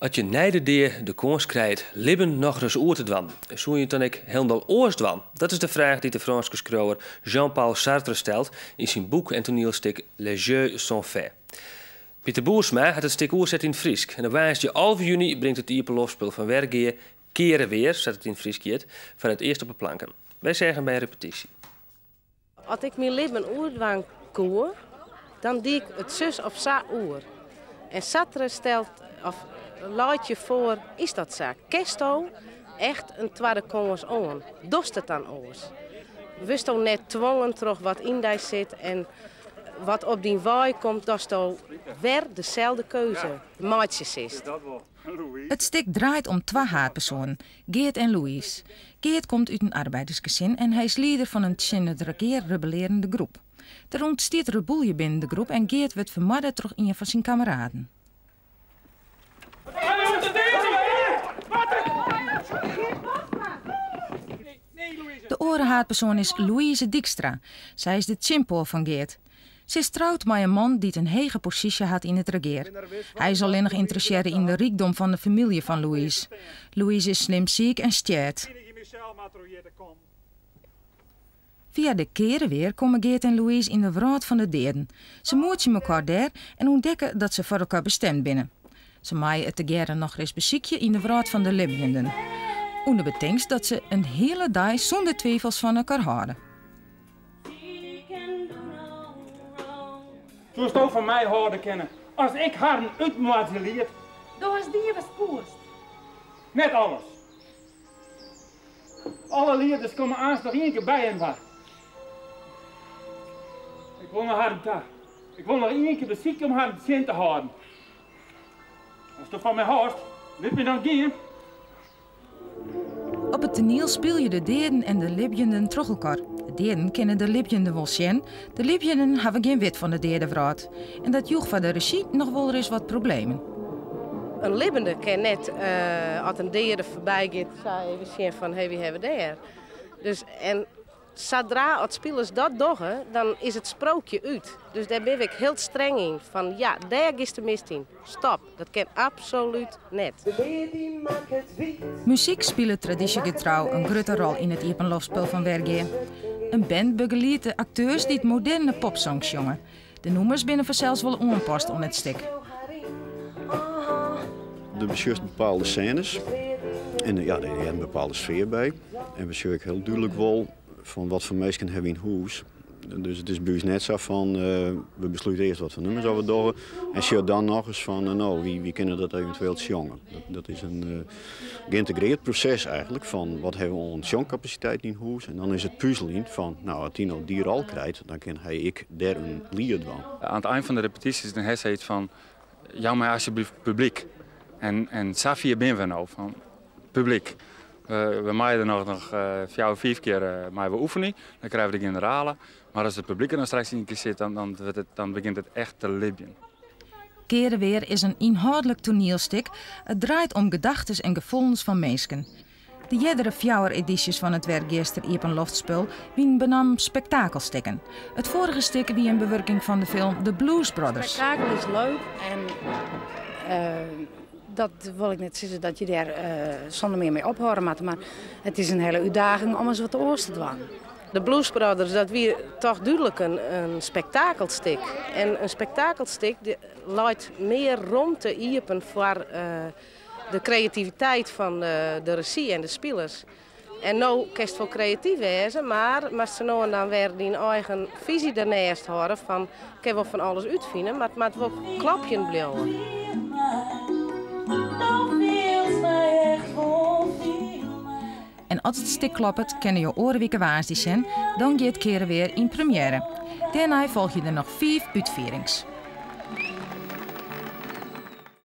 As je nei de dea de kâns krijt libben nochris oer te dwaan, soene je it dan ek hielendal oars dwaan? Dat is de fraach dy't de Frânske skriuwer Jean-Paul Sartre stelt yn syn boek en toanielstik Les jeux sont faits. Pieter Boersma hat it stik oerset yn it Frysk en op woansdei 11 juny bringt it iepenloftspul fan Wergea Keare Weer, sa't it yn it Frysk hjit, foar it earst op 'e planken. Wy seagen by in repetysje. As ik myn libben oerdwaan koe, dan die ik it sus of sa oer. En Sartre stelt of leit je foar, is dat sa? Kinsto echt in twadde kâns oan? Dochst it dan oars? Wurdsto net twongen troch wat yn dy sit en wat op dyn wei komt, datsto wer deselde keuze meitsje silst? It stik draait om twa haadpersoanen, Geart en Louise. Geart komt út in arbeidersgesin en hy is lieder fan in tsjin it regear rebellearjende groep. Der ûntstiet rebûlje binnen de groep en Geart wurdt fermoarde troch ien fan syn kameraden. De oare haadpersoan is Louise Dykstra. Sy is de tsjinpoal fan Geart. Se is troud mei in man dy't in hege posysje hat yn it regear. Hy is allinnich ynteressearre yn de rykdom fan de famylje fan Louise. Louise is slim siik en stjert. Fia de kearewear komme Geart en Louise yn de wrâld fan de deaden. Se moetsje mekoar dêr en ûntdekke dat se foar elkoar bestemd binne. Se meie it tegearre nochris besykje yn de wrâld fan de libjenden. Under betingst dat se in hiele dei sûnder twivels fan elkoar hâlde. Soesto fan my hâlde kinne as ik harren útmoardzje liet? Do hast dien watst koest. Net alles. Alle lieders komme aanst noch ien kear byinoar. Ik wol nei harren ta. Ik wol noch ien kear besykje om harren tsjin te hâlden. Asto fan my hâldst, lit my dan gean. Op it toaniel spylje de deaden en de libjenden troch elkoar. De deaden kinne de libjenden wol sjen, de libjenden hawwe gjin wit fan de deadewrâld. En dat joech foar de rezjy noch wolris wat problemen. In libbende kin net, as in deade foarby giet, sa even sjen fan hé, wie hawwe we dêr. Dus en Sadra as spilers dat dogge, dan is it sprookje út. Dus dêr bin ik hiel streng yn. Fan ja, dêr giest de mist yn. Stop, dat kin absolút net. Muzyk spilet tradysjegetrou in grutte rol yn it iepenloftspul fan Wergea. In band begeliedt de akteurs dy't moderne popsongs sjonge. De nûmers binne fansels wol oanpast oan it stik. Der besjochst bepaalde sênes en ja, dêr heart in bepaalde sfear by. En we sjogge ek hiel dúdlik wol fan wat foar minsken hawwe we yn hûs. Dus it is by ús net sa fan we beslute earst wat foar nûmers oft we dogge en sjoch dan nochris fan no, wy kinne dat eventueel sjonge. Dat is in geïntegreerd proses eigentlik fan wat hawwe we oan sjongkapasiteit yn hûs en dan is it puzeljen fan no, as dy no dy rol krijt, dan kin hy ek dêr in liet dwaan. Oan it ein fan de repetysjes dan ha se yts fan jou my asjebleaft publyk. En safier binne we no fan publyk. We meie der noch fjouwer, fiif kear meie we oefenje, dan krije we de generale. Mar as it publyk der dan straks yn kear sit, dan begjint it echt te libjen. Kearewear is in ynhâldlik toanielstik. It draait om gedachtes en gefoelens fan minsken. De eardere fjouwer edysjes fan it Wergeaster Iepenloftspul wienen benammen spektakelstikken. It foarige stik wie in bewurking fan de film The Blues Brothers. Spektakel is leuk en dat wol ik net sizze dat je dêr sûnder mear mei ophâlde moatte, mar it is in hiele útdaging om ris wat oars te dwaan. De Blues Brothers, dat wie toch dúdlik in spektakelstik. En in spektakelstik leit mear romte iepen foar de kreativiteit fan de rezjy en de spilers. En no kinst wol kreatyf wêze, mar moatst sa no en dan wer dyn eigen fisy dernêst hâlde fan ik kin wol fan alles útfine, mar it moat wol klopjen bliuwe. En as it stik kloppet, kinne jo oare wike woansdei sjen, dan giet Kearewear yn premjêre. Dêrnei folgje der noch fiif útfierings.